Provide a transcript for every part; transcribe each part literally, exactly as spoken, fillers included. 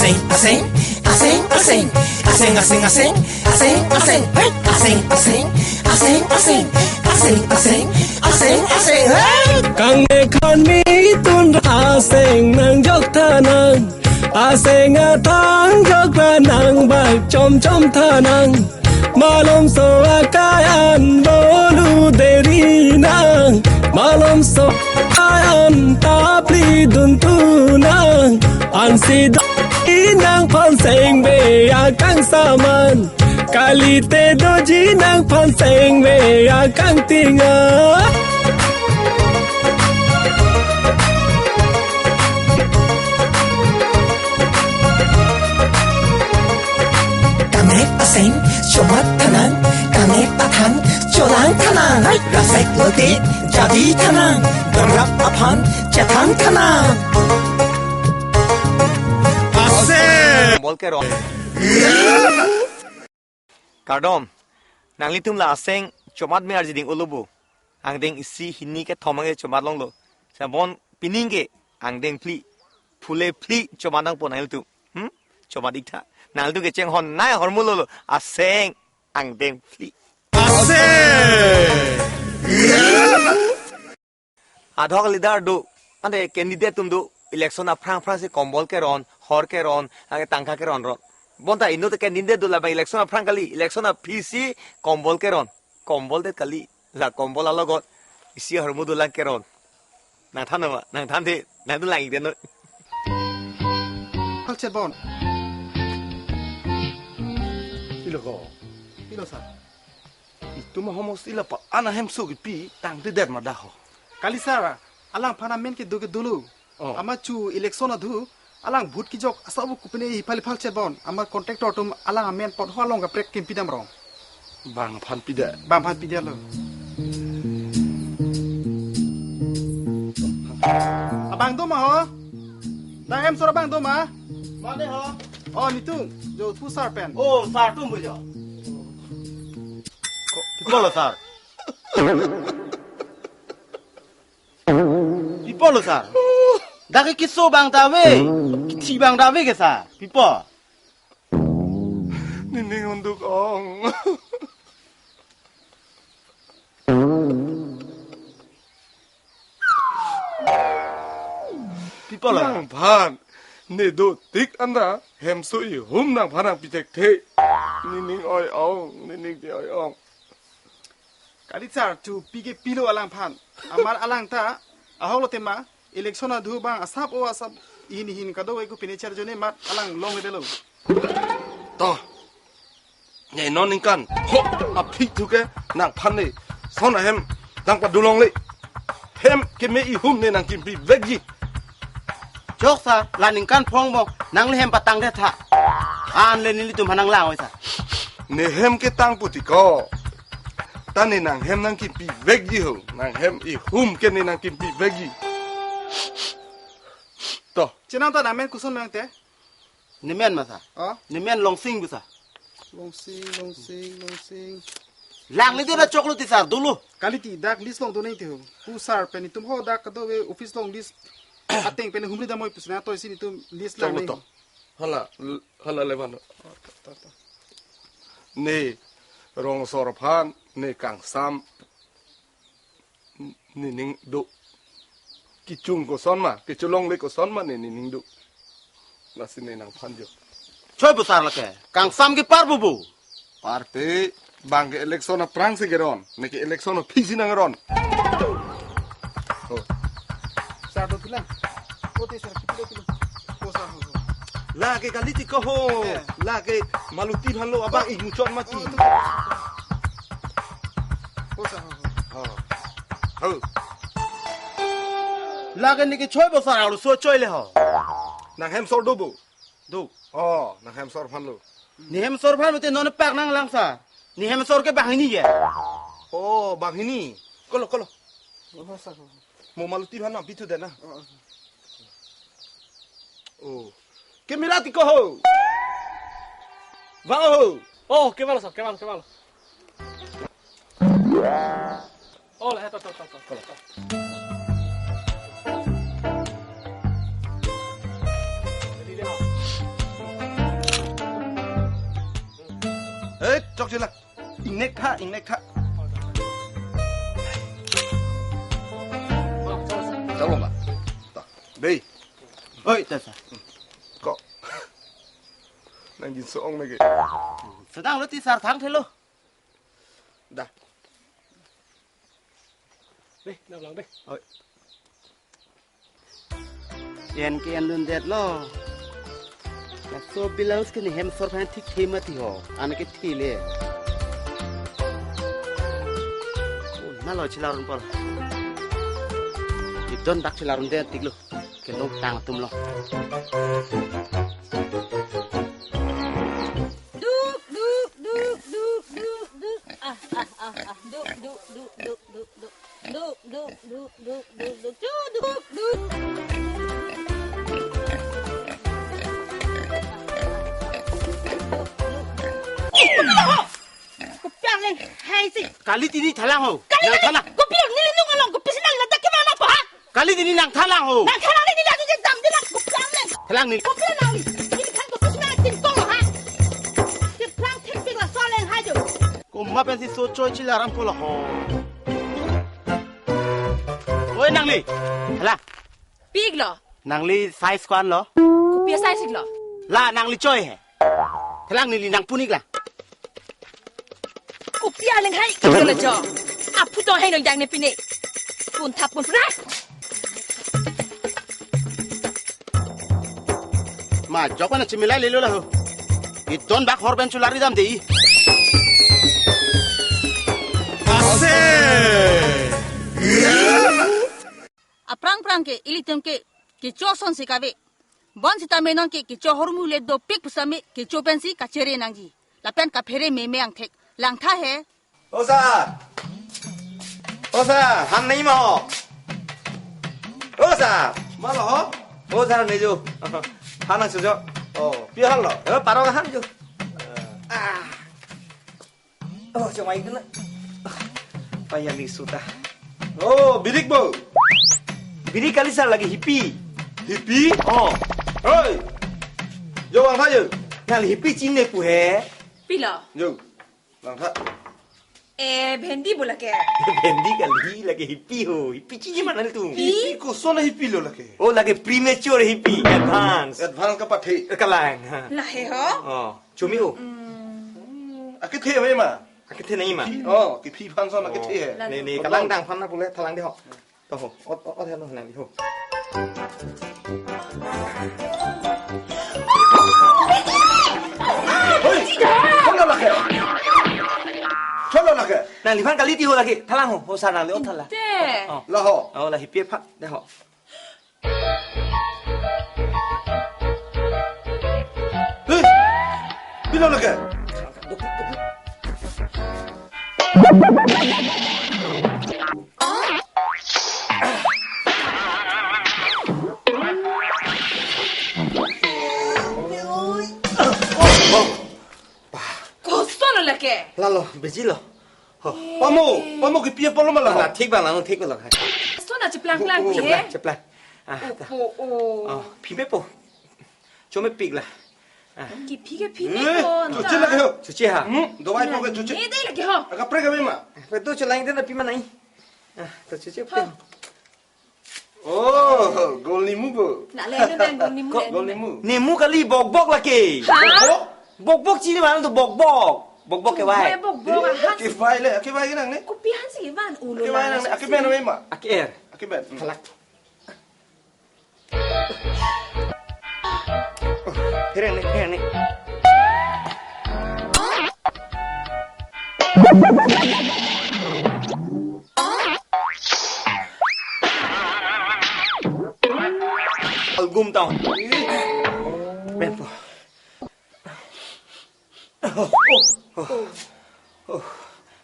Aseng, aseng, aseng, aseng, aseng, aseng, aseng, aseng, aseng, hey! Aseng, aseng, aseng, aseng, aseng, aseng, aseng, aseng, hey! Kangmekhan mitun aseng nangjok tha nang, aseng athang jok ra nang bak chom chom tha nang. Malomso akai an bolu deri nang, malomso akai an tapli dun tu nang, ansi doji nangphan sengbe akang saman, kalite doji nangphan sengbe akang tinga. Kamek aseng chomat tha nang, kamek athang cholang tha nang, rasek lote jadi tha nang, dorap aphan chethang tha nang. Aseng. Bol ke ro. Kardom. Nanglitum la aseng chomat me arjiding ulubu. Angdeng isi hini kethom ange chomat longlo. Sabon pining ke angdeng phli, phule phli chomat nangpo nanglitum. Hmm? Chomat iktha. Nanglitum kecheng hon nai hormu lolo. Aseng angdeng phli. Aseng. Adhok leader do, ante candidate atum do, election aphrang aphrang si kombol keron, hor keron, anke tangka keron ron. Bonta inut candidate do labang election aphrang kali, election aphi si kombol keron. Kombol det kali, la kombol alogot, isi ahormu dolang keron. Nangthan nama, nangthan the, nangthan lang ik den noi. Phalchetbon. Pilo ko. Pilo sir. Itum ahomos ila pa ana hemso kipi tangtedet ma dah ho. Kali sir, alangphan amen kedo ke dolo. Oh. Amat chu election adhu, alang vote kejok asap kopine iphal iphal chetbon. Amat contractor atum alang amen pot ho along kaprek kempidam rong. Bangphan pida. Bangphan pida lo. Abang do ma ho? Dak hemsor abang do ma? Mane ho? Oh, netum, jo pu sir pen. Oh, sir atum bo jo. Ko-, pi apotlo sir? Pi apotlo sir? Dak ke keso abang ta ave, kethi abang ta ave ke sir? Pi apot? Nening unduk ong. Pi apotlo? Nangphan, ne dotik anta, hemso ihum nangphan nangpi thekthe. Nening oi ong, nening te oi ong. Kali sir, chu pi ke pilo alangphan. Amat alang ta, ahok lo tema, election adhu abang asap o asap, ihin ihin kadokave kopine charjone amat alang longledetlo. To. Ne non ningkan. Ho, aphi thu ke nangphan ne. Son ahem nangpadu longle. Hem keme ihum ne nangkimpi vekji. Chok sir, la ningkan phong bo, nangli hem patangdet tha. An le nelitum aphan nanglang oi sir. Ne hem ketang pu ti ko. Ta ne nanghem nangkimpi vekji ho. Nanghem ihum ke ne nangkimpi vekji. To. Chenam ta nangmen koson meng te? Nemen ma sir? Oh? Nemen Longsing bu sir? Longsing, Longsing, Longsing. Langle de da choklo ti sir, dolo. Kali ti dak list along do nang ti ho. Pu sir pen netum ho dak kadokave office along list ateng pen humri damnoi pusi nangtoi si netum list lang. Choklo nang to. Hala, hala le mano. Oh, to, to, to. Ne, Rongsor aphan, ne kangsam. Nening do. Kechung koson ma, kecholongle koson ma ne nening do. Lasi ne nangphan jo. Choi bu sir lake, kangsam ke par bu bu. Party, bang ke election aphrang si keron, ne ke election aphi si nangron. Oh. Sir do pilang. Kote sir, kipilo kilo. Oh, sir, oh, oh. Lake kali ti ko ho. Eh. Lake Maluti aphan lo abang ik muchot mati. Oh, tu. Oh, sir, oh, oh. Oh. Ho. Lake ne ke choi bo sir, arloso choi le ho. Nanghem sor do bo. Do. Oh, nanghem sor aphan lo. Nehem sor aphan mate non pak nanglang sir. Nehem sor ke banghini ke. Oh, banghini. Kolo, kolo. Oh, sir. Mo Maluti aphan nangpithu den na. Oh, oh. Oh. Camera ti ko ho. Vang ho. Oh, kevang sir, kevang, kevang. Oh, la, to, to, to, to, to. Tok sila. Ingnek tha, ingnek tha. Chalo ma. Ta. Bei. Oi, ta sir. Ko. Nang jin so-ong lagi. Sedang lo ti sir thang thelo. Da. Dei, nang lang dei. Oi. Yen ke en lun det lo. Laso blouse ke ne hem sor phan thik the mati ho. An ke thi le. Oh, na lo chilar un pol. Idon dak chilar un det tik lo. Kelong tang atum lo. Duk, duk, duk, duk, duk, duk. Ah, ah, ah, ah. Duk, duk, duk, duk, duk, duk. Duk, duk, duk, duk, duk, duk. Chu, duk, duk. Kopi arleng hai si. Kali tini thalang ho. Kali, nang kali. Thalang. Kopi neli nung along, kopi si nang ladak ke mana pa? Kali tini nang thalang ho. Nang thalang neli ladak ke dam de nang kopi arleng. Thalang neli. Kopi nang neli. Neli kan kopi si nang tin kong ha. Ke plang thek pik la so leng hai jo. Komat pensi so choi chila ram polo ho. Oi nangli. Thalang. Pik lo. Nangli size ko-an lo? Kopi size lo? La nangli choi he. Thalang neli nang pu-ik la. Kopi arleng hai, kopi arleng jo. Aphu to hai no jang ne pine. Pun thap pun pun. Ma, jok na chimila lelo la ho. Idon bak hor ben chulari dam dei. Ase. Aphrang phrang ke ilitum ke kecho ason si kave. Bonsita me non ke kecho ahormu le dopik pusitame kecho pensi kachere nangji. Lapen kaphere meme angthek. Langtha he. O sir. O sir, han nangji ma ho? O sir. Ma lo ho? O sir, ne jo. Han nangcho jo. Oh, pi han lo? Eh, parong han jo. Ah. Oh, chomai kena. Paya ni suta. Oh, biri-ik bo. Biri-ik kali sir, lake hippie. Hippie? Oh. Hei. Jo, vangtha jo. Nang hippie chinine pu he. Pilo. Jo. Vangtha. Eh, bhendi bo lake. Bhendi kali, lake hippie ho. Hippie chinine ma nanglitum? Hippie koson hippie lo lake? Oh, lake premature hippie, advance. Advance kapathe. Kalang, ha. Lahei ho? Oh. Chumi ho. Hmm. Akethe ave ma? Akethe nangji ma? Phi, oh, kephi aphan son akethe he. Oh. Ne, ne, kalang dang aphan na pule thalang dei ho. To ho, ot, ot, ot, heno nangli ho. Hoi, cholo lake. Cholo lake. Nangliphan kali ti ho lake. Thalang ho, ho sir nangli ot thala. Te. Oh. La ho. Oh, la hippie aphan dei ho. Hei! Pilo lake? Koson lo lake? Lalo, beji lo. Ho. Pamo, pamo kepi apotlo ma la ho? La, thik bang lang, thik bang lang. Sona cheplang plang pu he. Cheplang, cheplang. Ah, ta. Opo, o. Oh, phi mepo. Chomepik la. Ah. Kephi kephi mepo. Eh, choche lake ho. Choche ha. Hmm, dawai po ke choche. Ne dei lake ho. Akaprek ave ma? Pe to chelang den api ma nai. Ah, to choche pe. Ho. Oh, gol nimu bo. Na le na gol nimu. Gol nimu. Nimu kali, bokbok lake. Ha? Bokbok? Bokbok chinine ma to, bokbok. Bokbok kevai. Bokbok, han. Kevai le, kevai ke nangne? Kopi han si van ulo. Kevai nangne, akemen ave ma? Ake-er. Akemen. Hmm. Thalak. Phereng ne, phereng ne. Algum tang. Menpo. Oh, oh, oh, oh.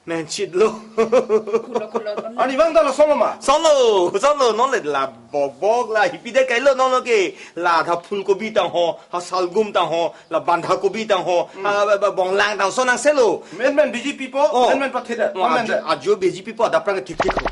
Menchit lo. Kulo, kulo, kulo. Ani vang ta la solo ma? Solo, solo, non le la bokbok la hippie det kailo non lo ke. La tha phulkobi tang ho, ha salgum tang ho, la bandhakobi tang ho, hmm, ha ba, ba, bonglang tang so nang selo. Men men B J P po, oh, men men pathe det. Oh, men ajo, det. Ajo B J P po, adap prang thik thik ho.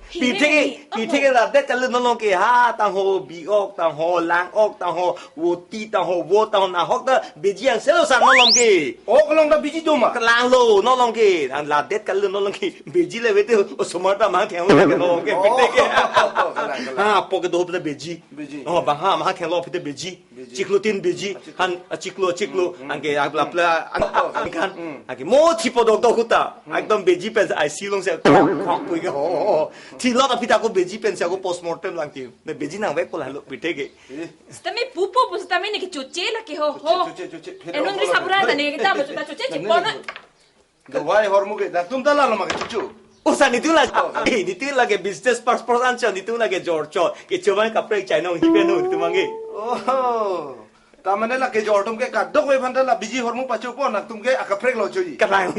Pitheke, pitheke ladet kali non along ke, ha tangho, bi-ok tangho, lang-ok tangho, voti tangho, vo tangho, nahok ta beji angselo sar non along ke. Ok along ta beji do ma? Kalanglo non along ke. An ladet kali non along ke. Beji le vete osomar ta mang thenglo ke non along ke. Oh. Pitheke. Kalang, kalang. Ha, poke do ta beji. Beji. Oh, bang ha mang thenglo pite beji. Beji. Chiklo tin beji, achiklo, han, achiklo, achiklo, hmm, hmm, anke, hmm, aplapla, an, oh, an, kan, hmm, anke mo chipo dok dok huta, hmm, ekdom beji pen I C U along si khok pui ke, ho, ho, ho. Thilo ta pita ko beji pen si ako postmortem lang ti. Ne beji nangvek ko lalo pitheke. Eh. Sitame pupo pu sitame neke choche lake ho, ho. Choche, choche, choche. Phere enun ri sapura ta neke ta, eh, choche, choche, nang, chipon nang, na. Dawai hormu ke, nangtum ta lalo ma ke chuchu. O sa nitum la, oh, eh, nitum lake business purpose anchot, nitum lake jor chot. Kecho abang kaprek chainong hipen ho nitum abang ke. Oh. Ta mane lake jor atum ke kadokave aphan ta la beji hormu pachopo, nangtum ke akaprek lo choji. Kalang.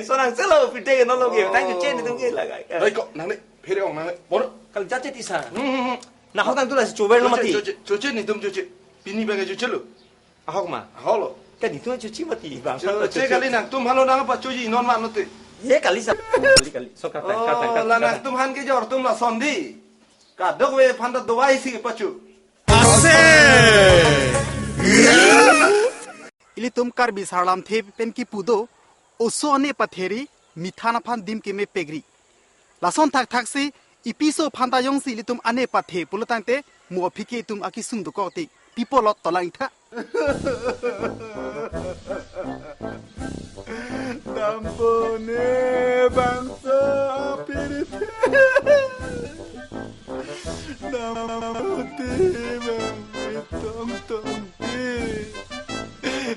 So angselo pitheke non along ke. Oh. Thank you, chen nitum ke lagai. Oi ko, nangne, phere ong nangne. Bor. Kal jache tisa. Hmm, hmm, hmm. Nahok nangtum lasi chover lo mati. Choche, choche, choche nitum choche. Pini abang ke choche lo. Ahok ma? Ahok lo. Kan nitum choche mati bang. Cho-, choche kali nangtum halo nangpachoji non manote. Ye kali sa. Kali, kali. So kata, oh, kata, kata, la kata. Nangtum han kejor atum lason di. Kadokave aphan ta dawai si pacho. Ase. Ilitum Karbi sarlamthe pen kipu do, oso ane patheri, mithan aphan dim kemepekri. Lason thakthak si, ipiso aphanta jongsi ilitum ane pathe pulotangte, mo aphi ke itum akesung dokok ti. Pi apotlo tolang tha. Dampo ne bangso apirit. Dampo ti bang tong tong ti.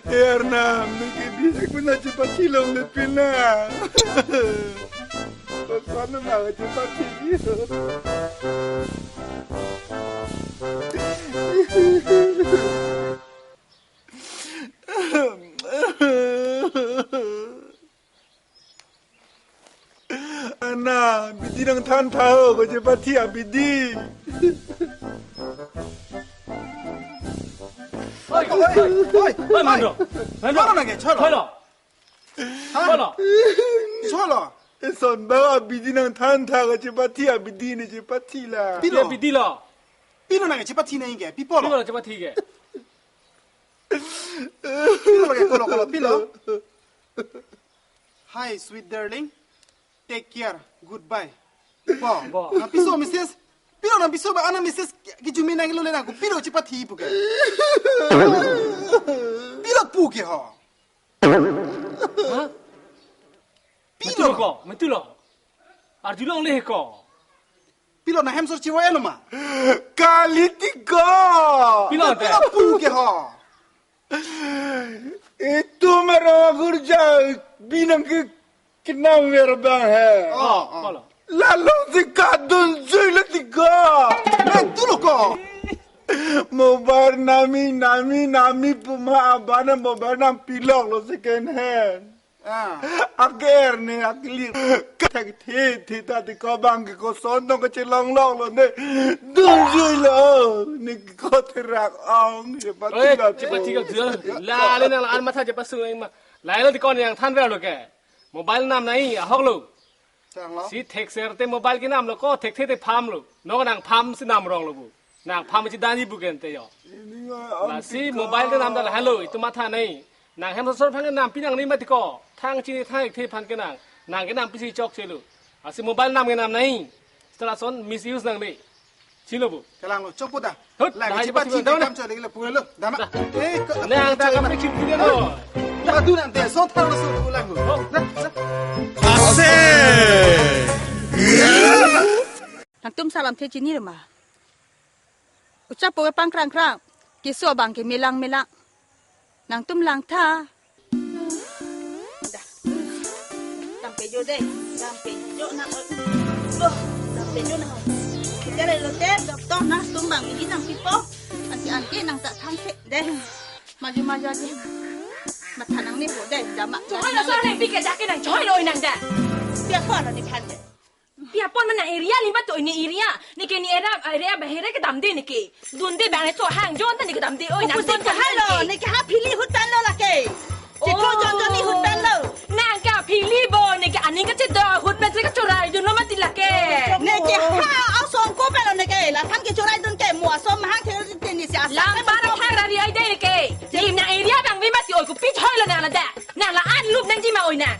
Ernam niki biak pina cepat hilong ne pina. Koson na cepat hilong. Ana, bidi nangthan tha ho, ko chepathi abidi. Oi, oi, oi, oi, oi, Mandro. Mandro. Cholo nangke, cholo. Cholo. Ha? Cholo. Cholo. Eson ba abidi nangthan tha, ko chepathi abidi ne chepathi la. Pilo. Ye abidi lo. Pilo nangke chepathi nangke, pi apotlo. Pilo chepathi ke. Pilo ke, kolo, kolo, pilo. Hi, sweet darling. Take care. Goodbye. Bo. Bo. Nangpiso message. Pilo nangpiso ba, ana message kejumi nanglo le nangko. Pilo chepathi pu ke. Pilo pu ke ho. Ha? Pilo. Metu lo ko, metu lo. Arjulong le ko. Pilo nang hem sor chivo elo ma? Kali ti ko. Pilo te. Pilo pu ke ho. Itum arong agurja binong ke kenam ver bang he. Oh, oh. Lalo si kadun jui le ti ko. Nang tu lo ko. Mobile nami, nami, nami puma abana mobile nam pilok lo second hand. Ah. Ager ne akli. Kathak the the ta ti ko bang ke koson tong kachelong long lo ne. Dun jui lo. Ne ko therak ong. Oi, chepathi ka jul. La le nang an matha chepasu ma. Lai lo ti ko nangthan ver lo ke. Mobile nam nai ahok lo. Tanglo. Si thekser te mobile kenam lo ko thekthe te pham lo. No nang pham si nam rong lo bu. Nang pham si dani bu ken te yo. Ini nga lasi mobile kenam dal halo itum matha nai. Nang hem sor phan kenam pinang ni mati ko. Thang chini thang ik the phan kenang. Nang kenam pisi chokche lo. Lasi mobile nam kenam nai. Setelah son misuse nang ni. Chilo bu. Kalang lo, chokpo da. Hut, lai, dahai chepathi pasi dam na. Kam chole lo, pura lo. Dama. Da. Eh, ko, ne ang ta kam chole na. Chim chim lo. Madu nang de, so thang lo, so tu lang lo. Oh. Da, da. Ase. Nangtum sarlamthe chini lo ma. Ucha po ke pangkrang krang. Keso abang ke melang melang. Nangtum lang tha. Da. Dampe jo dei. Dampe jo na. Bo. Dampe jo na. Kita le lote doktor nangtum bang ini nang pipo. Anti anti nang ta thang se dei. Maju maju dei. Matha nang ni bo dei. Dama. Choi lo so nang pi ke jake nang choi lo nang da. Pi apot lo nephan dei. Pi apot ma nang area li ma to ne area. Neke ne area, area bahere kedam dei neke. Dunde bang ne so hang jon ta neke dam dei oi nang. Opposite jon ka halo, neke ha phili hutan lo lake. Chitho jon jon ni hutan lo. Nang ka phili bo neke aning kachedo hut pen se kachorai dun lo mati lake. Ne Lam para khang rari ai dei ke. Ni nang area abang vi mati oi, kopi choi lo nang ladak. Nang la-an lup nangji ma oi nang.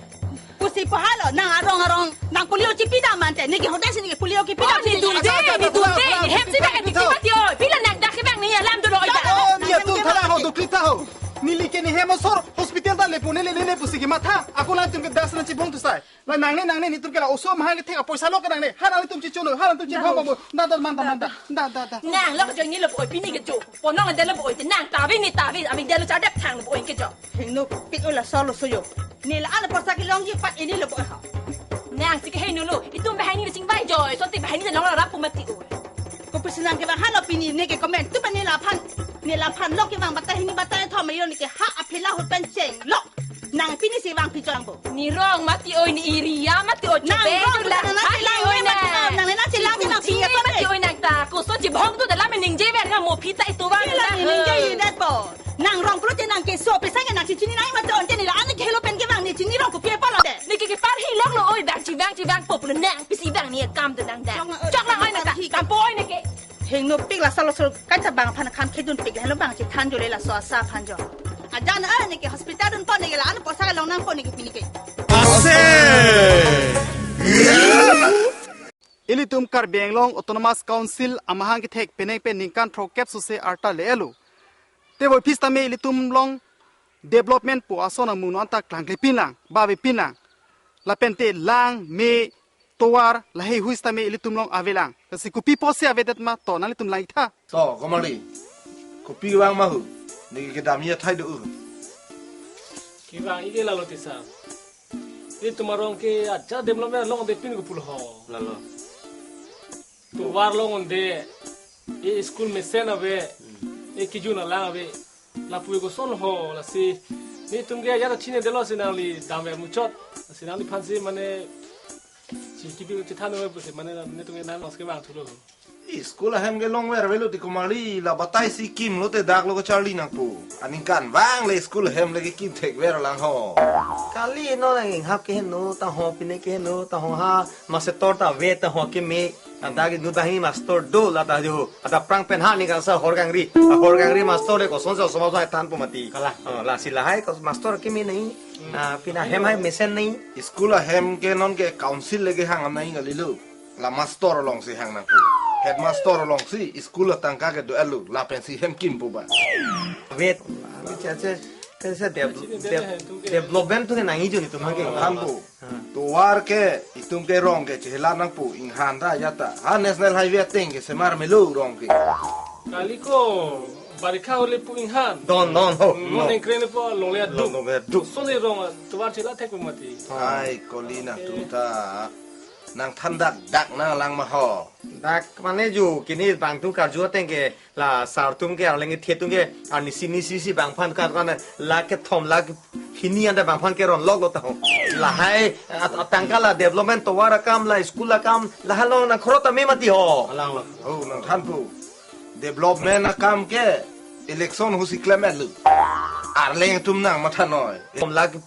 Pusi pahalo, nang arong arong, nang polio chipi dam ante, neke hotel si neke polio kipi dam. Oh, ni dunde, ni dunde, ni hem si bang ni chipi mati oi. Pila nang dak ke bang ni alam dolo oi dak. Oh, ni atum thala ho, dukri tha ho. Neli ke ni hem asor hospital ta lepo ne le ne le pusi kematha. Ako nangtum ke das nangchibong tu sai. La nangne, nangne, netum ke la oso mahang kethek apoisa lo ke nangne. Ha nangtum chichun lo, ha nangtum chibong babo. Da, da, man da, man da. Da, da, da. Nang lo kejoi ni lo oi, pini kejo. Ponong ada lo oi, te nang tavi ni tavi, ami ada lo chadap thang lo oi kejo. Hingno pik oi, laso lo soyo. Neli la-an apoisa kelongji apot ini lo oi ha. Nang si ke hingno lo, itum bahai ni sing bai joi, so ti bahai ni long rap pu mati oi. Kopi si nang ke bang halo pini neke comment tu ba neli laphan. Neli laphan lo ke bang batai hini batai thom ayo neke ha aphi la hut pen cheng lo. Nang pini si vang phi chorang bo. Ni rong mati oi, ni area mati oi. Nang rong, nang nang chilang oi nang. Nang nang chilang ke nang pini mati oi nang ta. Koson chibong tu dalam ningje ver nang mo phi ta itu vang. Pila nang ni ningje i det bo. Nang rong pulo te nang keso pesa nang chichini nang mati oi te neli la-an ke helo pen ke vang ni chini rong kopi palo de. Ni ke ke par hi lok lo oi, bang chivang chivang po pulo nang pisi vang ni kam tu nang da. Chok nang oi nang ta. Kam po oi neke. Hingno pik laso laso kacha bang aphan kham khedun pik helo bang chethan jole laso asa aphan jo. Ajan eh neke hospital dunpo neke la-an apoisa kelong nangpo neke pini ke. Ase. Ilitum Karbi Anglong Autonomous Council amahang kethek penang pen ningkan throkkep suse arta le-elo. Te voi phis tame ilitum along development pu ason amung no anta klangkle pinlang, bave pinlang. Lapen te lang, me, tovar, lahei hui sitame ilitum along avelang. Lasi kopi pusi avedet ma to nanglitum lang-ik tha. To, Komali. Kopi vang ma ho. Neke kedam ya thai do. Kevang-ik ke lalo tisa. Ilitum arong ke aja development longde pin ko pulo ho. Lalo. Tovar longde. E school mesen ave. E kijun alang ave. Lapu koson ho, lasi netum ke ajat chine delo si nangli damver muchot. Lasi nangliphan si mane chi kipi chithan oi pusi mane netum ke nang nos kevang thulo. School ahem ke longver avelo ti Komali, la batai si kim lote dak lo kacharli nangpo. Aningkan vang le school ahem le kekim thekver lang ho. Kali non nang inghap ke heno, ta ho pine ke heno, ta ho ha, master ta ave, ta ho keme. Anta ke nu ta hi master do la ta jo. Anta prang pen ha ni kangsa hor kangri. A hor kangri master le koson sa osomar sa than po mati. Kalang. Oh, lasi lahai ko master keme nahi. Hmm. Ah, pini ahem hai mesen nahi. School ahem ke non ke council le kehang am nahi kalilo. La master along si hang nangpo. Headmaster along si school atangka kedo-et lo. Lapen si hem kimpo ba. Wait. Che, che, che, che, dev-, dev-, development tu ke nangji netum ke. Thanpo. Tovar ke, itum ke rong ke, chehela nangpo, inghan ta, ya ta. Ha National Highway ateng ke, semar melo rong ke. Kali ko, barikha ole pu inghan. Don, don, ho. Mo neng kren po, longle aduk. Longle aduk. Soni rong, tovar chela thek mati. Ai, kali nangtum ta. Nang than dak, dak nanglang ma ho. Dak mane ju, kini bang tu karju ateng ke, la sar atum ke, arleng kethe atum ke, arnisi nisi si bangphan kar kan, lakh kethom lakh hini anta bangphan keron lok lo ta ho. Lahai at-, atangka la development tovar akam la school akam la halong nang khorot tame mati ho. Halong lo. Oh, nang thanpo. Development akam ke election ahut si klem-et lo. Arleng atum nang matha noi. Kethom lakh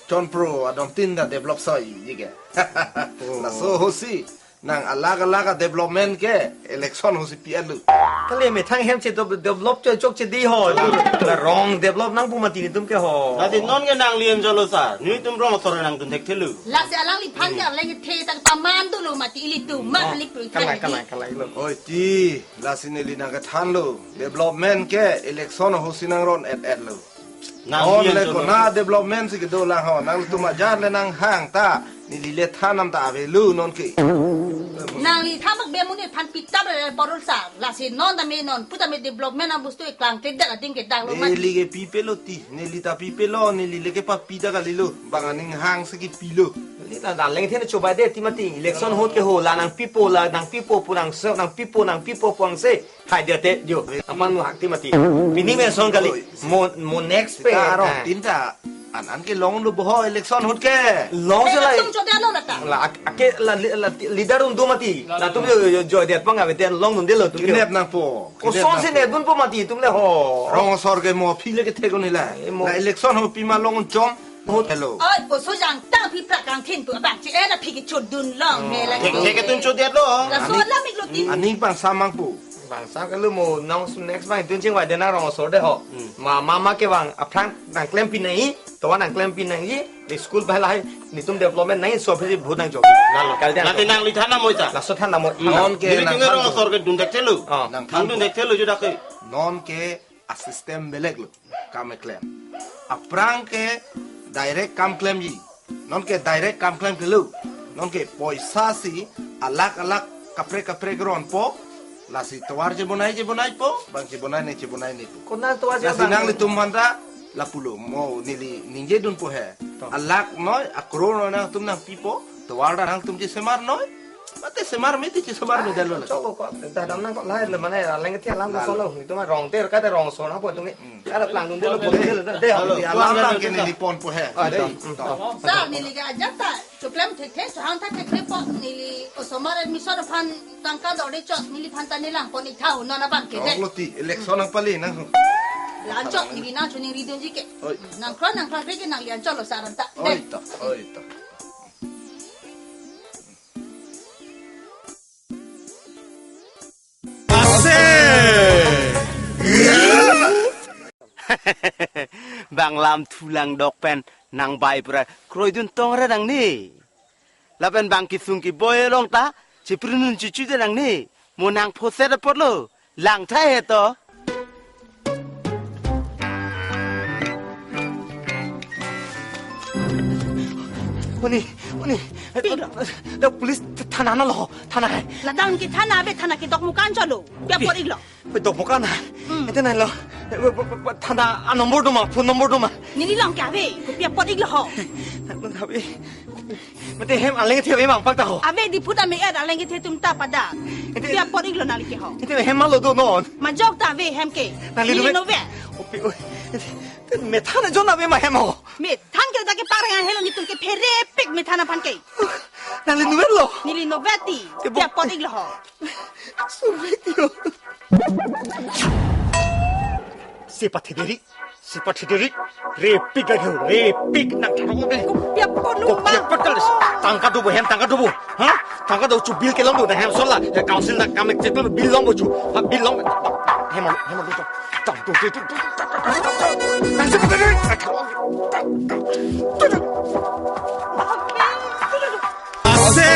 chonpro adom tin ta develop soi ji ke. Oh. Laso ahut si nang alak alak a development ke election ahut si pi-et lo. Kali methang hem che do-, develop chok chok che di ho. La rong develop nangpo mati netum ke ho. Tadi non ke nangli enjolo sa. Netum rong asor nangdun thekthelo. Lasi alangliphan ke arleng kethe ta paman dolo mati ilitum. Ma alik tu. Kalang, kalang, kalang lo. Oi ti, lasi neli nang kethanlo. Development ke election ahut si nang ron-et-et lo. Nang non le kona development si kedo lang ho, nangtum ajat le nanghang ta, neli le than nam ta avelo non ke. Nangli thamak be amonit aphan pi tap le porul sa, lasi non tame non, pu tame development abostu eklang ke dak ading ke dak lo man. Neli ke pipelo ti, neli ta pipelo, neli le kepapi ta kalilo, bang aning hang si kepilo. Neli ta dan leng the ne chobai de ti mati, election ahut ke ho, la nangpipo, la nangpipo pu nang se, nangpipo, nangpipo pu ang se. Hai dia te jo. Aman mu hak ti mati. Pini me son kali. Oi. Mo, mo next pe. Sita arong, ah, tin ta. An an ke longlo bo ho election ahut ke. Long se lai. Election choda lo na ta. La ak-, ake la li-, la ti-, leader un do mati. Latum jo, jo, jo dia pang ave ten longdunde lo tum jo. Kinep nangpo. Koson si nepdunpo mati tum le ho. Rong asor ke mo aphi le kethek un-e la. Eh, mo. La election ahut pima long chom. Hello. Oi, koson jang tang phi prak kangthin pu abang che-en aphi kechodun long he la. Thek, thek atum chodet lo. Laso alam ik lo tin. Aning pangsamang pu. Bang sa kalu mo nong next bang tun ching wai de na rong asor de ho. Hmm. Ma ma ma ke bang aphrang nangklem pinai, tovar nangklem pinai, di school ba lahai netum development nai so phisi bhut nangjogi. Lalo. Kali dia. Nanti nangli than nang moi ta. Laso than nang moi. Non ke neli nang than asor ke dun dek thelo. Oh. Nang than dun dek thelo juda ke. Non ke a system beleg lo. Kam keklem. Aphrang ke direct kam klemji. Non ke direct kam klem kelo. Non ke poisa si alak alak kaprek kaprek ronpo. Lasi tovar chebonai chebonaipo. Bang chebonai ne chebonai nepo. Konat tovar lasi chebonai. Nanglitum aphan ta lapulo mo neli ningje dunpo he. To. Alak noi, akror noi nangtum nangpipo. Tovar ta nangtum chesemar noi. Mate semar me ti chesemar me dalo la. Chok ko, ta dam nang ko lahai le mane, aleng ke alam ko. Lalo. Solo, itum arong ter ka te rong so nangpo itum ke. Hmm. Ara plang dun delo, dun delo, de. Lalo. Di alam tuan lang ke dun neli ponpo he. Ah, de. Hmm. To. Sir, neli ke ajat ta choklem thekthe, chohang ta thekthe po, neli osomar admission aphan tangka dorde chot, neliphan ta nelang pon ik tha, non abang ke de. Choklo ti, election nangpale nang. Lanchok, neli nangchoning ridunji ke. Oi. Nangkro nangkro ke nangli anchoklo sir anta. De. Oi to, oi to. Ase. Bang lam thu langdok pen nangbai pura kroidun tong ra nangne. Lapen bang kesung keboi along ta cheprinun chuchu de nangne. Mo nangphoset apotlo. Langtha he to. Oni, oni. Pilo. Da police thana na lo, thana hai. Ladak ke thana ave, thana ke dokmokan cholo. Pi apot iklo. Pi dokmokan na. Hmm. Ete nai lo. Thana a number doma, phone number doma. Neli long ke ave, pi apot iklo ho. Nang ave. Mate hem aleng kethe ave mang pak ta ho. Ave di phuta me er aleng kethe atum ta pada. Ete pi apot iklo nangli ke ho. Ete hem malo do non. Majok ta ave hem ke. Nangli neli nove. Opi oi. Ete methan ajon ave ma hem ho. Methan ke ta ke pareng helo netum ke phere pik methan aphan ke. Nangli nove lo. Neli nove ti. Pi apot iklo ho. Sumit yo. Sepathederi. Sepathederi. Repik lagi, repik nang tharok lagi. Kopi apot lo ma. Kopi apot kali. Tangka dobo hem, tangka dobo. Ha? Tangka do chu bill kelong do na hem sola. Ya council na kam ek check bill longpo chu. Ha bill long. Hem, hem do. Tang tu tu tu. Nang sepathederi. Ase.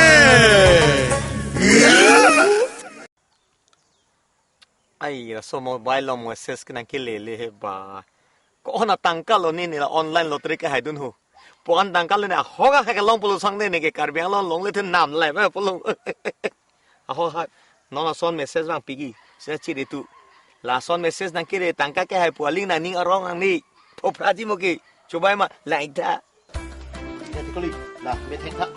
Ai, laso mobile along message ke nangkelele he ba. Ko-an atangka lo ne, ne la online lottery kehai dun ho. Puan tangka lo ne ahok akhai kelong pulo sang ne, ne ke Karbi Anglong longle the nam lai ba pulo. Ahok ha, non ason message bang pigi, sina chiri tu. Lason message nangkere tangka kehai pu aling nangning arong nangne. Phopra ji mo ke, chubai ma, lai tha. Ya, ti koli, la, me thek tha.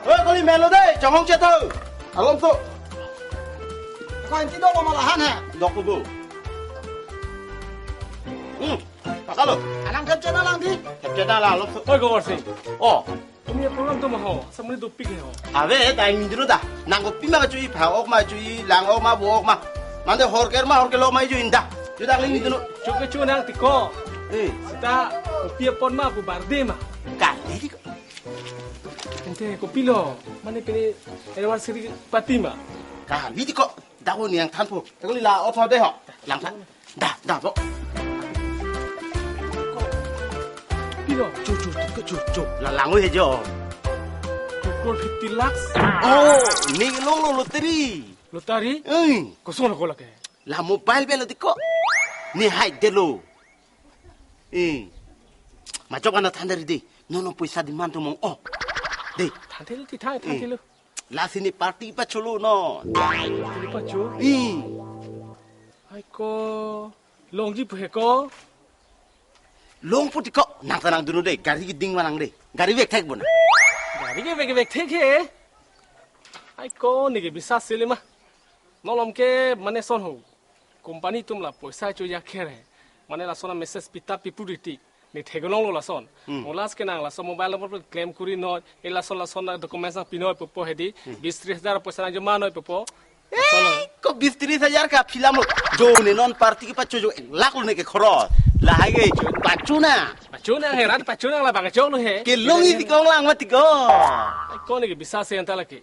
Oi, koli, melo de, chonghong chet tho. Alom so. Ko anti dok ma lahan ha. Dok bu. Hmm. Pasalo. Alang thep chena lang di. Thep chena la, alom so. Oi, Gowar Sing. Oh. Tumi program tu ma ho, samri dopik he ho. Ave, dai mindro da. Nang kopi ma kachu-i, pha ok ma chu-i, lang ok ma, bo ok ma. Mande hor ker ma, hor ke lo ma ju inda. Ju dang ling mindro. Chuke chu nang tiko. Eh. Sita kopi apot ma pu birthday ma. Kali tiko. Ente kopilo, mane pini anniversary party ma. Kali tiko. Dawo ni ang thanpo. Tiko li la otho de ho. Lang tha. Da, da, bo. Pilo. Chu, chu, chu, chu, chu. La lang he jo. Two crore fifty lakhs. Oh, ne long lo lottery. Lottery? Eh. Koson ko lake. La mobile belo tiko. Ne hai delo. Eh. Majok ana thandari de. Nono poisa demand tu mong. Oh. De. Thandelo ti thai, eh, thandelo. Lasi ne party pacholo non. Party pacho? Hmm. Ai ko, longji pu he ko. Longpo tiko, nang ta nang dunu de, gari keding ma nang de. Gari vek thek bo na. Gari ke vek, vek thek he. Ai ko, ne ke bisa sele ma. Nolom ke mane son ho. Company atum la poisa cho ya kher he. Mane lason a message pita pipu ri tik. Ne theklonglo lason. Hmm. Mo last ke nang lason mobile number pen claim kuri noi. E lason lason na documents nang pinoi pupo hedi. Hmm. Bis tris hajar poisa nang joma noi pupo. Eh, ko bis tris hajar ka film lo. Jo ne non party kepacho jo ek lakh lo ne ke khoro. Lahai ke pacho na. Pacho na he rat pacho na la bang chong lo he. Kelongji tiko lang ma tiko. Ai ko ne ke bisa se anta lake.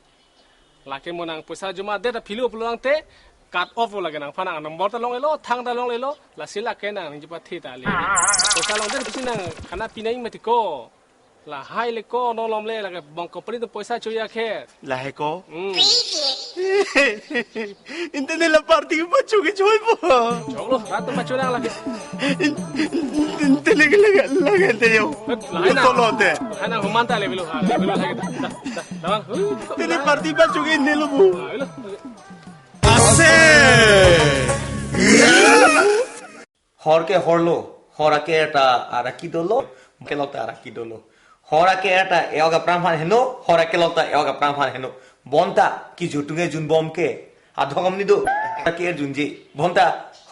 Lake mo nang poisa joma det aphi lo pulo nang te, cut off lake nangphan nang number ta longlelo, thang ta longlelo, lasi lake nang ningje pathe ta le. Poisa longdet pusi nang khana pinai mati ko. Lahai le ko, non lom le, lake bong company atum poisa cho-i akhei. Lahai ko? Hmm. Inte ne la party pacho ke choi po. Choklo, rat atum pacho nang lake. Inte ne lake, lake te yo. Lahai nang. Tolo te. Lahai nang human ta le bilo, ha, le bilo lake ta. Da, da, da, bang. Huh, Inte ne party pacho ke ne lo bu. Ah, bilo. Ase. Hor ke horlo, hor ake-er ta arak ke dolo, kelok ta arak ke dolo. Hor ake-er ta e-ok apran aphan heno, hor akelok ta e-ok apran aphan heno. Bonta kejut atum ke junbom ke, adhokom ni do, ake-er junji. Bonta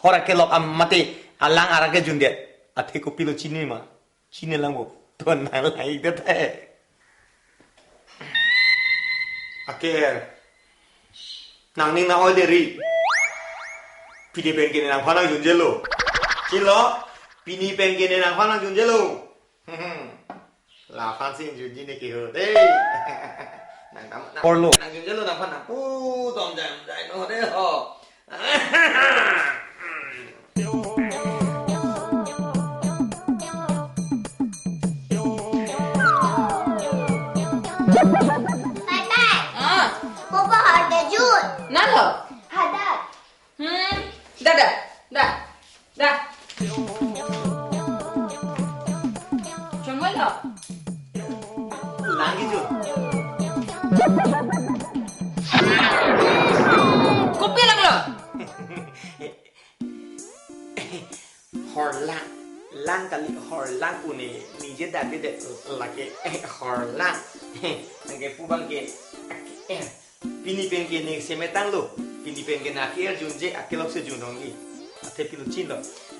hor akelok am mate alang arak ke jundet. Athe kopilo chini ma? Chini lang bo. Ton nang lang ik det hai. Ake-er. Nangning nang-oi deri. Pini pen ke ne nangphan nangjunjelo. Chilo. Pini pen ke ne nangphan nangjunjelo. Laphan si junji ne ke ho. Dei. Nang tam nang. Porlo. Nangjunjelo nangphan nang. Pu tom jam jai no de ho. Bye bye. Ah. Popo har de jun. Nalo. Hadak. Hmm. Da, da, da, da. Chongoi lo. Lagi jun. Kopi lang lo. Horlang, lang kali horlang pu ne, nije David de lake horlang. Nangke pu bang ke, eh, pini pen ke ne semetang lo, pini pen ke ne ake-er junje akelok si junrong i. Athe pilo chin lo.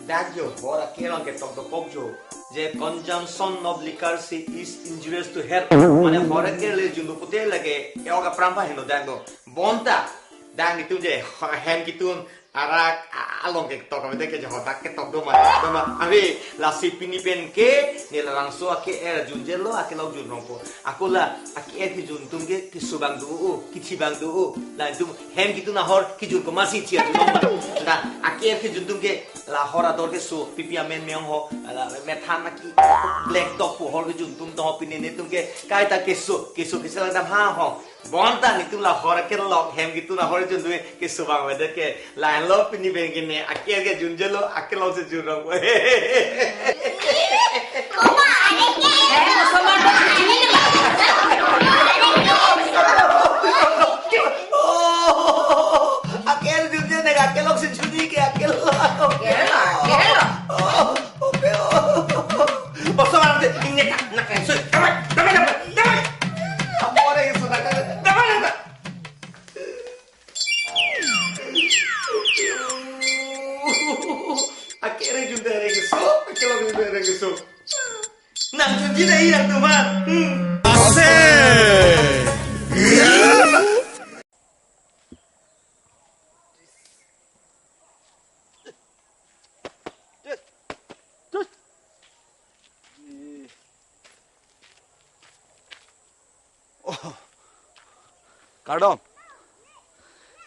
Dak jo, hor ake-er along ketok dopok jo. Je consumption of liquor si is injurious to health. Mane hor ake-er le junlo pute lake, e-ok apran aphan heno dak do. Bonta, dak itum je, hem kitun, arak, a-, along ketok, kami dek ke jahot dak ketok do ma, do ma. Avi, lasi pini pen ke, ne labangso ake-er junjelo, akelok junrong po. Ako la, ake-er kejun atum ke, keso abang do o, kethi abang do o. La itum hem kitun ahor, kejun komatsi chia junrong ma. La, ake-er kejun atum ke, la hor ador keso, pipi amen me-ong ho, la methan aki, black dog pu hor kejun atum to ho pini ne atum ke, kaita keso, keso keso lang dam ha ho. Bonta netum la hor akelok hem kitun ahor jundu keso abang avedet ke lahenlo pini pen ke ne ake-er ke junjelo akelok si junrong. Koma, are ke? Eh, osomar to chini ne. Oh, ake-er junje ne akelok si juni ke akelok. Akelok, akelok. Oh, ope, oh. Osomar te ingnek nak sui. Damai, damai, damai, damai. Apa orang yang sudah kata? Damai, damai. Ake-er junde rengso, akelok junde rengso. Nang junji dei nang teman. Hmm. Ase. Oh. Kardom.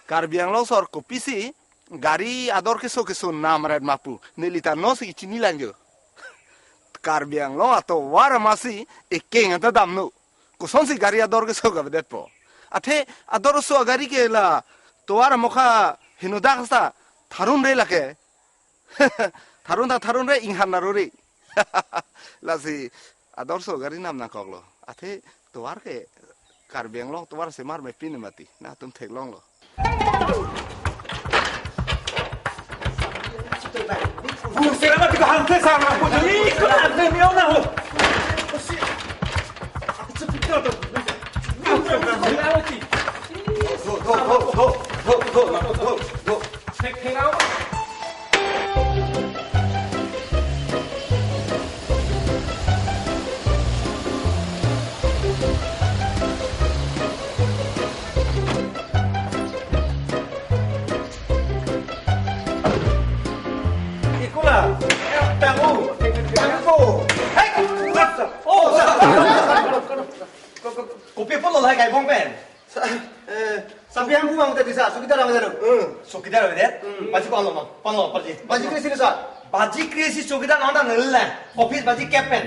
Karbi Anglong sor kopisi gari ador keso keso nam ret ma pu. Neli ta non si chini lang jo. Karbi Anglong atovar amatsi ekeng anta damno. Kosonsi gari ador keso ke avedet po. Athe ador so gari ke la tovar amokha henodak sa tharun re lake. Tharun ta tharun re inghan naro re. Lasi ador so gari nam nangkoklo. Athe tovar ke Karbi Anglong tovar semar me pin mati. Nangtum theklonglo. Ikula, tangu, tangu. Hei, oh, kopi pulo lahai kaibong pen. Sa, eh, Tapi yang buang tadi sa, sukidar apa tadi? Hmm. Sukidar apa dia? Hmm. Baji ko alo ma, pano apa dia? Baji kre sini sa. Baji kre si sukidar nonton nila. Office baji kep pen.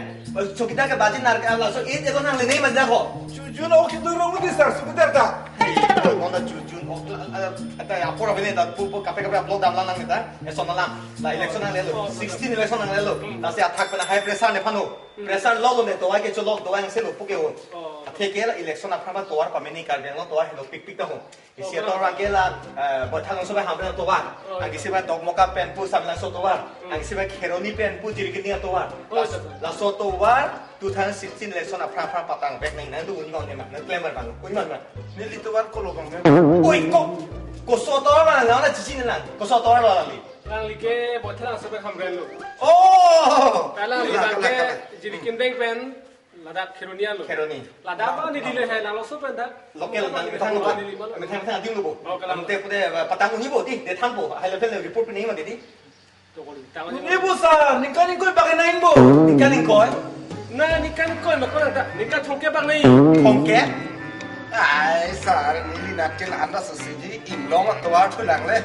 Sukidar ke baji nar ke laso it eko nang lene mas dako. Jujun oke dulu rong di sa, sukidar ta. Hei, nonton jujun ok. Ada apa apa ini? Pu pu kape kape upload dam lang kita. Eh, sono lang. La election nanglelo. Sixteen election nanglelo. Lasi athak pen high pressure ne pano. Pressure lo lo ne tovar ke cholok tovar yang selo puke ho. Athe ke la election aphrang tovar pameni Karbi Anglong tovar helo pik pik ta ho. Isi tovar ke la, eh, Boithalangso pen Hamren tovar. Angkisi pen Dokmoka pen pu Samelangso tovar. Angkisi pen Kheroni pen pu Jirikini tovar. Laso, laso tovar two thousand sixteen election aphrang aphrang patang bek nang nang tu unimang ne ma, nang claim bang, unimang ma. Neli tovar kolo bang ne. Oi ko, koso tovar ma nang na chichi nang, koso tovar lo li. Nangli ke Boithalangso pen Hamren lo. Oh. Kalang li bang ke Jirikindeng pen ladak Kheroni lo. Kheroni. Ladak ma ne dile hai nanglo so pen dak. Local nang methang apa? Methang methang adim lo bo. Oh, kalang. Ante pude patang uni bo di, de thampo. Hai level report pini ma di. Tokoli tang. Uni bo sa, ningkan ingkoi pakai nain bo. Ningkan ingkoi. Na ningkan ingkoi ma ko ta. Ningkan thomkep bang nai. Thomkep? Ai sar, neli natil anda sesidi inglong tovar thulang le.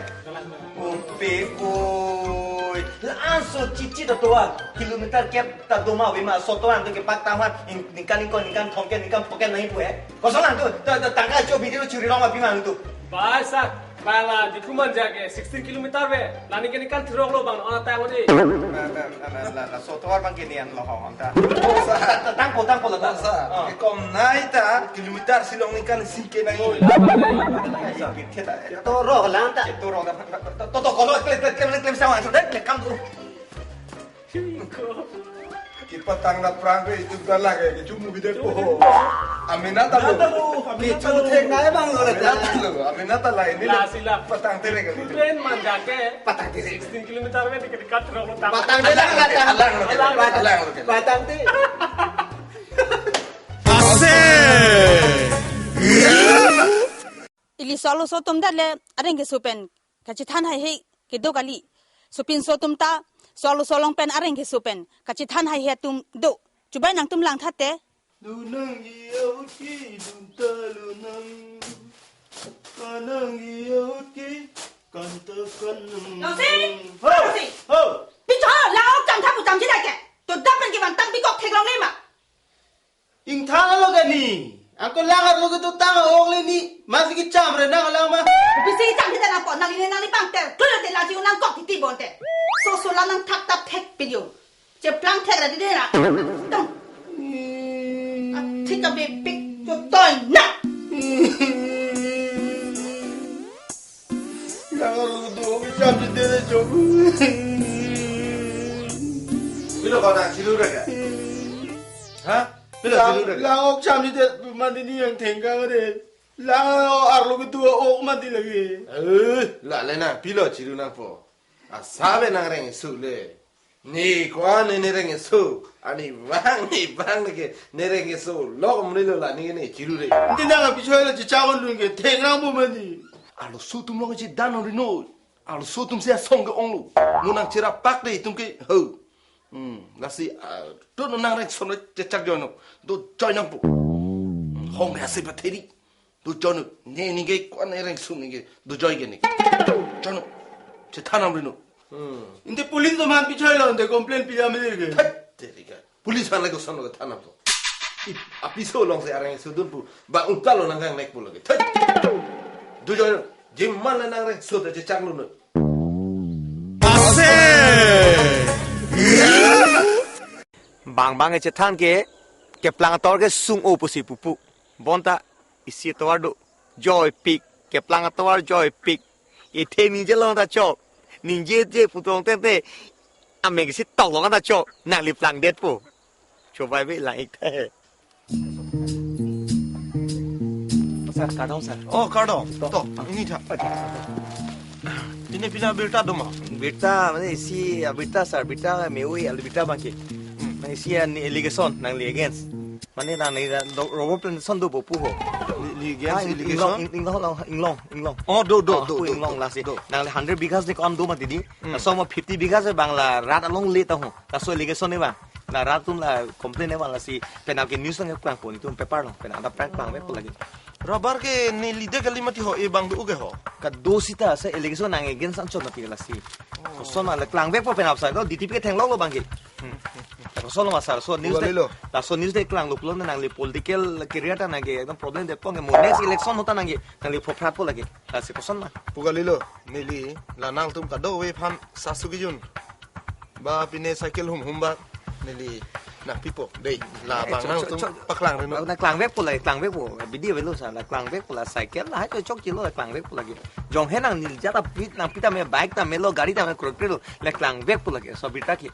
Umpi pui. La-an so chichi ta tovar. Kilometer kep ta doma vima so tovar tu ke pak taman. Ningkan ingkoi, ningkan thomkep, ningkan phokep nai pu eh. Kosong lang tu, ta ta tangka cho video churi long api mang tu. Bai sa, bai la di kuman jake sixteen kilometer ve. Lani ke ningkan throk lo bang, ona tang odi. La la la la la so tovar bang ke nian lo ho ta. Tangpo tangpo la ta. Sa, ke kom nai ta kilometer silong ningkan singke nai. Toro lang ta. Toro ta. To to kolo klem klem klem klem sama. Klem kam tu. Kipatang na prang ke itu galak ya, kechu movie dek po. Aminata lo. Aminata lo. Kechu thek nai bang lo ta. Aminata lo. Aminata la ini. La sila. Patang tere ke. Pen manjake. Patang tere. Sixteen kilometer me dekat dekat terus lo. Patang tere. Alang lo. Alang lo. Patang tere. Ase. Ili solo so tum datle areng keso pen kachethan haihe kedo kali. Sopinso atum ta solo solong pen areng keso pen kachethan haihe atum do. Chubai nangtum langtha te. Lunang iya uti dum ta lunang. Kanang iya uti kanta kanang. Nasi? Ho! Nasi? Ho! Picho, lao cham thapu cham jidai ke. To dapen ke bang tang pikok theklong le ma. Ingthan lo ke ni. Angko lang arlo ke to tang ong le ni. Masi kecham re nang lang ma. Bisi cham kita nangpo nangli nangli bang ter. Klo te lang si nangkok titi bon te. So so lang nang thak tap thek pilio. Cheplang thek ra di de ra. Tong. Thik ka bepik to toy na. Lang arlo ke to cham si de le chok. Pilo kau nang chiru re ka? Ha? Pilo chiru re ka? Lang ok cham si de mandi ni yang thengkang de. Lang arlo ke to ok mandi lagi. Eh, la le na pilo chiru nangpo. Asa be nang reng su le. Ni ko-an ne reng su. Ani bang ni bang ke ne reng su. Lok mri lo la ni ne chiru re. Nti nang api choi lo chicha kon dun ke theng nang bo mani. Arloso atum long chi dan ri no. Arloso atum si asong ke ong lo. Mo nang chera pak de itum ke ho. Hmm, lasi, ah, to no nang reng son chechak jono. Do join nangpo. Hmm, hong be ase ba theri. Do jono, ne ninge ko-an ne reng su ninge. Do join ke ne. Jono. Chethan am rino. Hmm. Inte police do man pichoi lo, inte complain pia me ke. Thai, teri ka. Police han lagi son lo thanam to. Ip, apiso long se areng sudun pu. Ba unta lo nang kang nek pu lagi. Thai. Do jono. Jim man le nang reng su te chechak lo no. Ase. Bang bang e chethan ke keplang ator ke sung-o pusi pupu. Bonta isi tovar do joy pik, keplang atovar joy pik. Ithe ningje long ta chok. Ningje je putong tete. Ameng si tok long ta chok. Nangli plang det po. Chobai be lang ik the. Sir, kardom, sir. Oh, kardom. To, ini tha. Ini pina birta doma. Birta, mane isi, ah, birta, sir, birta, mewi, alu birta bangke. Hmm. Mane isi, ah, ni allegation, nangli against. Mane nangli, do, robo plantation do bo pu ho. Li, li against, ah, ing-, allegation? Inglong, ing-, inglong, inglong, inglong. Oh, do, do, ah, do, pu do, inglong do, lasi. Do. Nangli hundred bighas ni ko-an do mati di. Hmm. Laso mo fifty bighas bang la rat along le ta ho. Laso allegation ni bang. La rat atum la complain ni bang lasi. Penap ke news nang kurang po ni tum paper lo. Penap ada prank bang be pu lagi. Rubber ke neli det kali mati ho, e bang do ke ho. Kado sita sa allegation nang against anchot mati lasi. Koson ma le klangvekpo penap sa ko D T P ke theklonglo bang ke. Hmm. Koson ma sir, so news Puga de, lilo. Laso news de klanglo pulo nangli political career ta nangke ekdom problem detpo ke mo next election ahut ta nangke nangli phophrappo lake. Lasi koson ma. Puga lilo, neli la nangtum kadokave aphan sasu kejun. Ba pine cycle humhum ba neli nangpipo. Dei, la Eh, bang cho- nangtum cho- cho- paklang reno. Na klangvekpo la, klangvekpo. Bidi avelo sa, la klangvekpo la cycle, la hai chok chokchelo la klangvekpo lake. Jong he nangli jat ta pi nangpi tame bike tame lo, gari tame kroi kroi lo, la klangvekpo lake. So birta ke.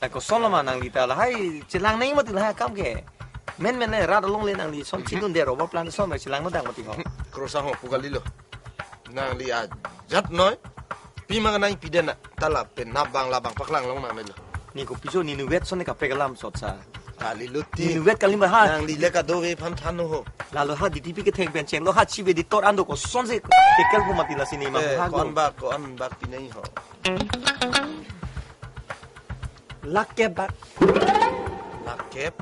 La kosonlo ma nangli ta lahai chelang nangji mati lahai akam ke. Men men le rat along le nangli son Hmm. chinun de rubber plant son ma chelang nangdang mati ho. Krosang ho puga lilo. Nangli ajat noi. Pima nangpi den na. Ta la penap bang la bang paklang long nangnelo. Ni kopi cho ni nuvet son ne kaprek alam sot sa. Kali lo ti. Ni nuvet kali ma ha. Nangli le kadokave aphan than ho. Lalo ha D T P ketheng pen chenglo ha chief editor an do kosonsi kekelpo mati lasi ni ma Eh, ha ko-an go. Bak, ko-an bak pinai ho. Lake bak. Lake.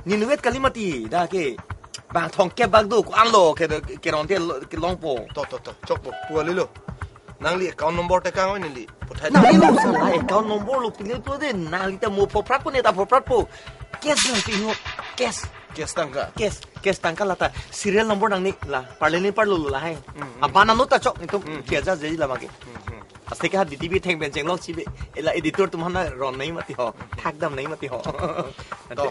Ni nuvet kali mati da ke. Bang thomkep bak do ko-anlo ke kerong te lo- kelongpo. To, to, to. Chokpo. Puga lilo. Nangli account number tekang oi neli. Puthai. Nangli lo sa la account number lo pine to de nangli ta mo phophrappo ne ta phophrappo. Cash nangpi ho. Cash. Cash tangka. Cash. Cash tangka lata. Serial number nangni la. Parle ni parlo lo lahai. Hmm, hmm. Abana no ta chok itum Hmm. kiaja jadi la make. Hmm, hmm. Asik ha D T P theng pen chenglong chibe. Ela editor atum aphan ron nangji mati ho. Thakdam nangji mati ho. To.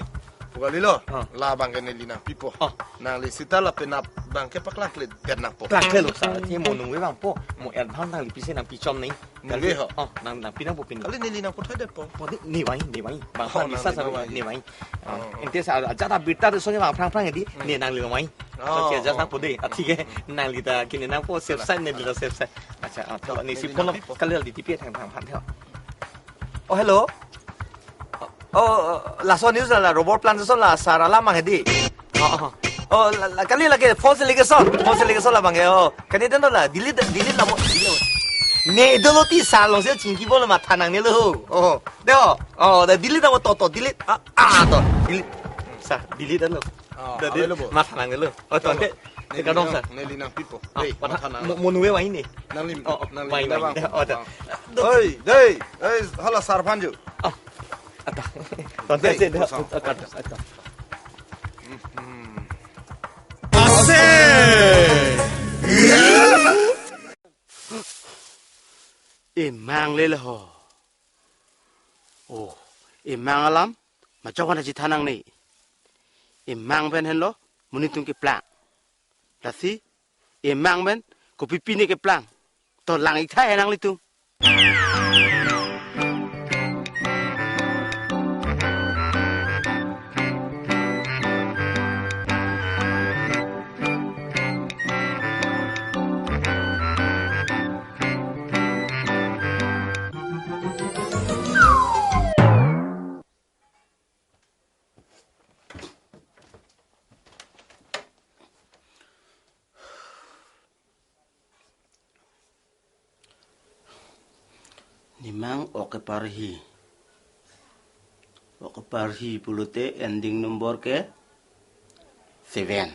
Puga lilo. Ah. La bang ke neli nangpipo. Ah. Nangli sita la penap bang ke paklang kle det nangpo. Klangkle lo sa, thi mo nungve bang po, mo advance nangli pisi nangpi chom nangji. Nungve ho. Oh, nang nangpi nangpo pini. Kali neli nangputhai detpo. Po ni ni wai, ni wai. Bang Oh, pa ni sa nangli sa nang wai. Ni wai. Oh. Ante sa ajat abirta de songe bang phrang phrang di, Hmm. ni nangli wai. Oh, So, ajat oh. Nangpo de, athi ke nangli ta kini nangpo safe side neli ta safe side. Acha, ah, to, To, ni neli si phone nangpipo. Kali D T P thang thang phan tho. Oh, hello. Oh, oh, laso news la, la rubber plantation la sar alam mang hedi. Oh, oh. Oh, la, la, kali lake false allegation, false allegation la bang ke. Oh, kani den la delete, delete la mo, delete. Ne dolo ti sar alongsi chingki bolo matha nangnelo. Oh, de oh. Oh, da delete la mo to, to, delete. Ah, ah, to, delete. Sa, delete lo. Oh, Da, de, available. Matha nangnelo. Oh, to, Available. Te, te kadong sa. Neli nangpipo. Ah, Dei, wana, matha nang. Mo, mo nuve wai ni. Nangli, Oh, oh, nangli wai, wai. Bang. Oh, to. Oi, dei, eh, hala sar phan ju. Oh. Ata. Tonte Dei, se de. Kosong. Ata, ata. Ase! Emang lele ho. Oh, emang alam, majok wana chithan nangne. Emang pen henlo, monit atum keplang. Lasi, emang pen, kopi pine keplang. To lang ik tha he nanglitum. Nemang ok keparhi. Ok keparhi pulote ending number ke seven.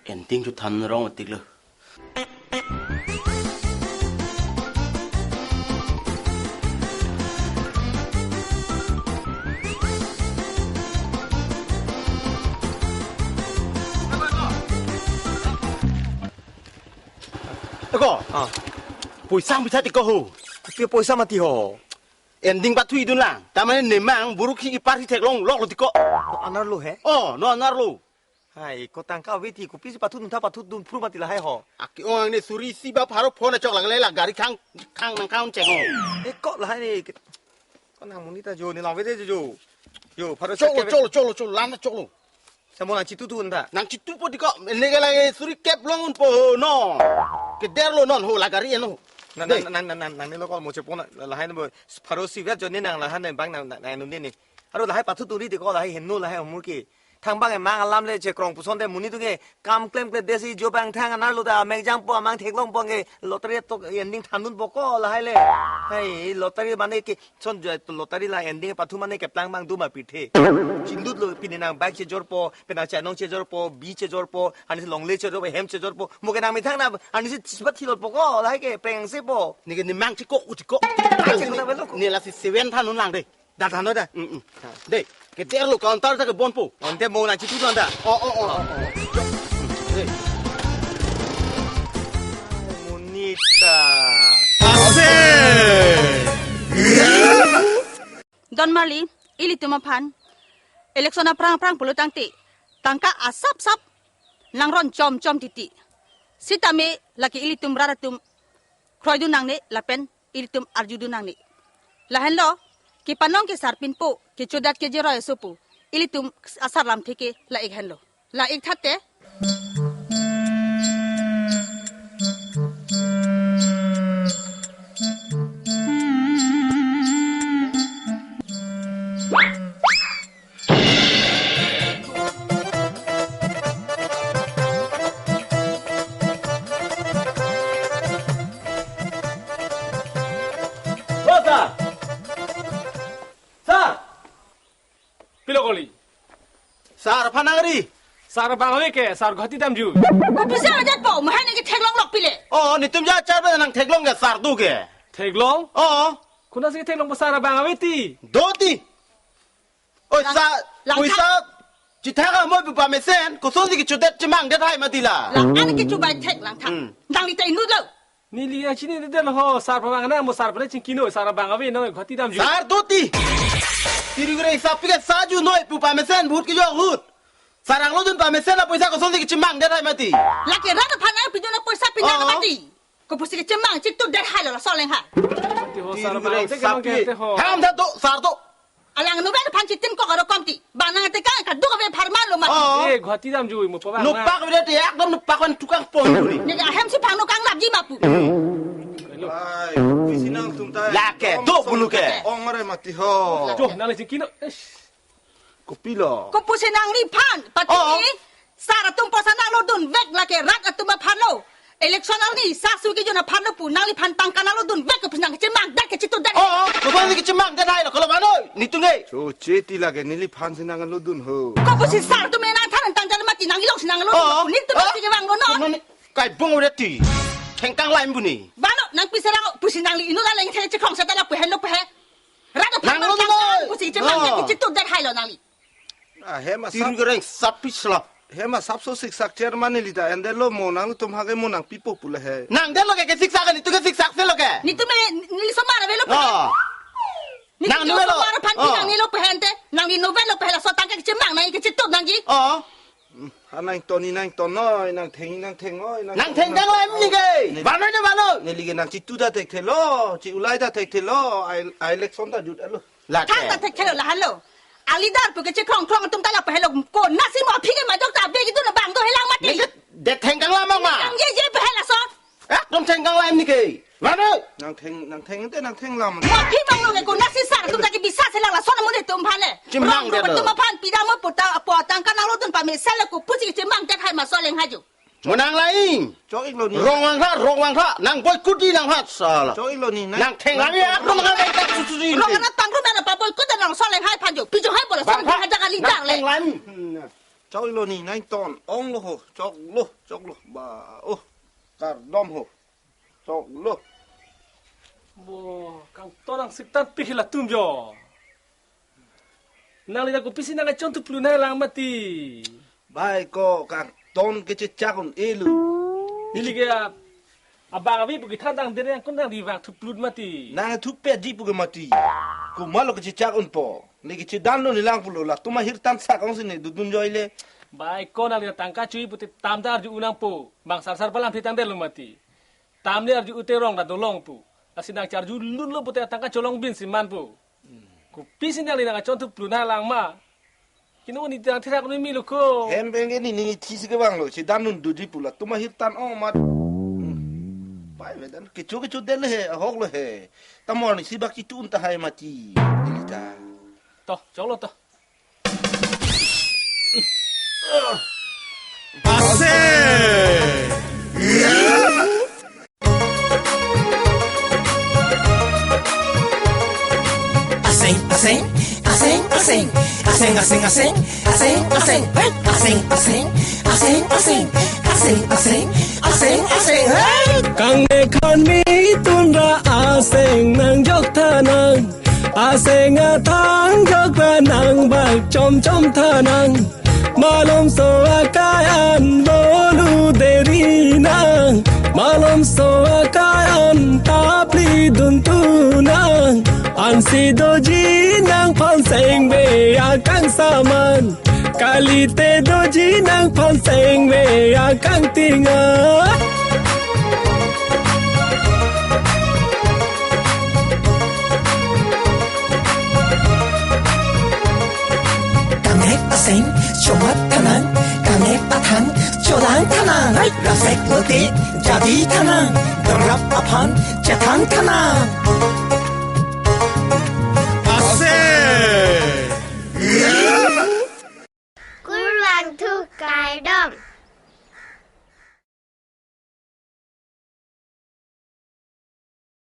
Ending chu than rong otik lo. Eko. Ah. Poisa bisa tiko ho. Kopi poisa mati ho. Ending pathu idun lang. Tamane nemang buruk hi ipar hi theklong lok lo tiko. No anar lo he? Oh, no anar lo. Hai, ko tangka ave ti kopisi pathu dun tha pathu dun phru mati lahai ho. Aki ong ang ne suri isi ba pharo phone chok lang le la gari khang khang nang khang cheng ho. E ko lahai ne. Ko nang monit ta jo ne lang ve de jo. Jo, pharo Chok lo, chok lo, chok lo, chok lo, lana chok lo. Samo nang chitu tu anta. Nang chitu po tiko, ne ke la suri kep long un po ho, no. Keder lo non ho la gari eno. Nang, Dei. Nang, nang, nang, nang, nang ne lo kol mo chepo na, lahai ne bo, pharo sivet jo ne nang lahai ne bang nang, nang, nang ne ne. Aro lahai pathu turi tiko lahai henu lahai umur ke. Thangbang emang alam le chekrong puson te monit atum ke kam klemkle desi jo bang thang anerlo ta amek jangpo amang theklongpo ke lottery to ending thandunpo ko lahai le. Hai lottery mane ke son jo lottery la ending pathu mane keplang bang duma pithe. Chingdutlo pini nang bike chejorpo, penang chanong chejorpo, bi chejorpo, ani longle chejorpo, hem chejorpo. Mo ke nang methang na ani si chispat thilotpo ko lahai ke pengsepo. Neke nemang chiko u chiko. Chiko ta belo ko. Ne lasi seven thandun lang de. Da than da. Mm, mm. De, kederlo counter ta kebonpo. Ante mo nang chitu than da. Oh, oh, oh. De. Monit ta. Ase. Don Marli, ilitum aphan election aphrang aphrang pulo tangte tangka asapsap nangron chomchom titi. Sitame lake ilitum rat atum kroidun nangne lapen ilitum arjudun nangne. Lahenlo, kepanong ke sarpinpo, kechodat ke jeroi asopo, ilitum asar lamthe ke la-ik henlo. La-ik thate. Oh, sir! Sir! Pilo kali? Sir aphan nangri. Sir bang ave ke, sir Guwahati damjui. Kopusi ajat po, mahai neke theklonglok pile. Oh, netum ja char ba nang theklong ke sir do ke. Theklong? Oh. Konatsi theklong ba sir bang ave ti. Do ti. Oi, lang, sa, lang puisa, thak. Chithak amo pu pamesen, kosonsi kechodet chemangdet hai mati la. Lang an ke chubai thek lang thak. Hmm. Nangli ta inutlo. Neli nangchinidetlo ho, sir pabang nang mo sir pale chingkino, sir bang ave nang Guwahati damjui. Sir do ti. Tiri gure sap ke sa junoi pu pamesen, vote kejo ahut. Sir anglodun pamesen la puisa kosonsi kechemangdet hai mati. Lake rat aphan nangpidun apoisa pinang, oh, mati. Kopusi kechemang chitutdet hailo laso alenghai. Ti ho sir bang ave ke nang ke te ho. Ham da do, sir do. Alang novel aphan chitin kok aro kom ti. Bang nang te kang kaduk ave pharman lo ma. Oh. Eh, Guwahati damjui mo pabang nang. Nopak ave te ekdom nopak wan tukang pon ni. Neke ahem si phang no kang lapji ma pu. Ai, kopusi nangtum ta. Lake, do bulu ke. Ong mare mati ho. Jo, nangli chingkino. Eish. Kopilo? Kopusi nangliphan, pati, oh, ni, sir atum poisa nanglodunvek lake rat atum aphanlo. Election arni, sasu kejun aphanlo pu, nangliphan tangka nanglodunvek kopusi nang chemangdet kechitutdet. Oh, kopusi nang chemangdet hailo, kolo vano, netum ke. Choche ti lake neliphan si nanglodun ho. Kopusi sir atum nangthan tangka mati nang ilong si nanglodun, oh, netum, oh, mati kevang lo non. Kono ni, kai bong udah ti. Thengkang lain buni. Vano, nangpi serang, pusi nangli inut aleng thek chekhong seta lapu henlo pu he. Rat aphan nanglo tangka, dun, pusi chemang, oh, kechitutdet hailo nangli. Ah, hem asap. Tiri gureng sapi selap. Hem asap so siksak chairman neli ta endetlo mo nangtum hake mo nangpipo pule he. Nangdetlo ke, kesiksak netum kesiksak selo ke. Netum me, neli somar avelo pu. Oh. Netum nang novel lo. Somar aphan, oh, pinang nelo pu hente. Nangli novel lo pu hela so tangka kechemang nang kechitut nangji. Oh. Hmm, ha nangton ni nangton noi, nangtheng ni nangtheng noi, nangtheng nang lain ni ke. Ne- Vano je vano. Neli ke nangchitut ta thekthelo, chi-ulai ta thekthelo, ai, ai election ta jutlo. Lake. Thang ta thekthelo lahenlo. A leader pu ke chekhong khong atum ta lapu helo konatsi mo aphi ke majok ta be kidun bang do helang mati. Neke det thengkang lam ma. Nang ye ye pu hela so. Ekdom thengkang lain ni ke. Vano. Nangtheng, nangtheng te nangtheng lam. Mo aphi bang lo ke konatsi sir atum ta kebisas helang lason amonit atum aphan le. Chemangdet lo. Rong atum aphan pida mo puta apo tangka nanglodun pamesen le kopusi chemangdet hai ma so alenghai jo. Mo nang lain. Chok-iklo ni. Rong vangtha, rong vangtha. Nang boycott di nang hat sala. Chok-iklo ni, nang. Nangtheng lain ya, nang nang nang nang susu di. Rong arat pangrum na pa boycott nang so alenghai aphan jo. Pi jo hai bola so bang ha. Nang ha jaga leader le. Nangtheng lain. Hmm. Chok-iklo ni, nangton. Onglo ho, choklo, choklo. Ba, oh. Kardom ho. Choklo. Bo, kangton nangsiktan pik latum jo. Nangli ta kopisi nang achon thuplu nanglang mati. Bai ko kangton kechechak un-elo. Neli ke a, abang avi pu kethan tang dere angkon nangli vang thuplut mati. Nang thupe di pu ke mati. Komatlo kechechak unpo. Ne kechedan lo nelang pulo latum ahirtan sak ong si ne dudun joile. Bai ko nangli tangka chui pute tam ta arju unangpo. Bang sarsar palam thitang delo mati. Tam le arju ute rong ta dolongpo. Lasi nang charju lunlo pute tangka cholong bin si manpo. Kopisi nangli nang achon thuplu nanglang ma. Kino ni tang thirak ni milo ko. Hem beng ni ni thi si kevanglo. Chedan un dudi pu latum ahirtan ong mat. Hmm. Pai vedan kecho kecho del he, ahok lo he. Tamor ni si bak chitun ta hai mati. Neli ta. To, choklo to. Ase. Aseng, aseng, aseng, aseng. Aseng, aseng, aseng, aseng, aseng. Hey! Aseng, aseng, aseng, aseng. Aseng, aseng, aseng, aseng. Hey! Kangnek khan mi tun ra aseng nangjok tha nang. Aseng athang jok ra nang bak chom chom tha nang. Malomso akai an lolu deri nang. Malomso akai an tapli dun tu nang. Ansi doji nangphan sengve akang saman. Kalite doji nangphan sengve akang tinga. Kangnek aseng chomat tha nang, kangnek athang cholang tha nang. Hai, rasek lote jadi tha nang, darap aphan chethang tha nang. Ase. Kurvangthu kardom.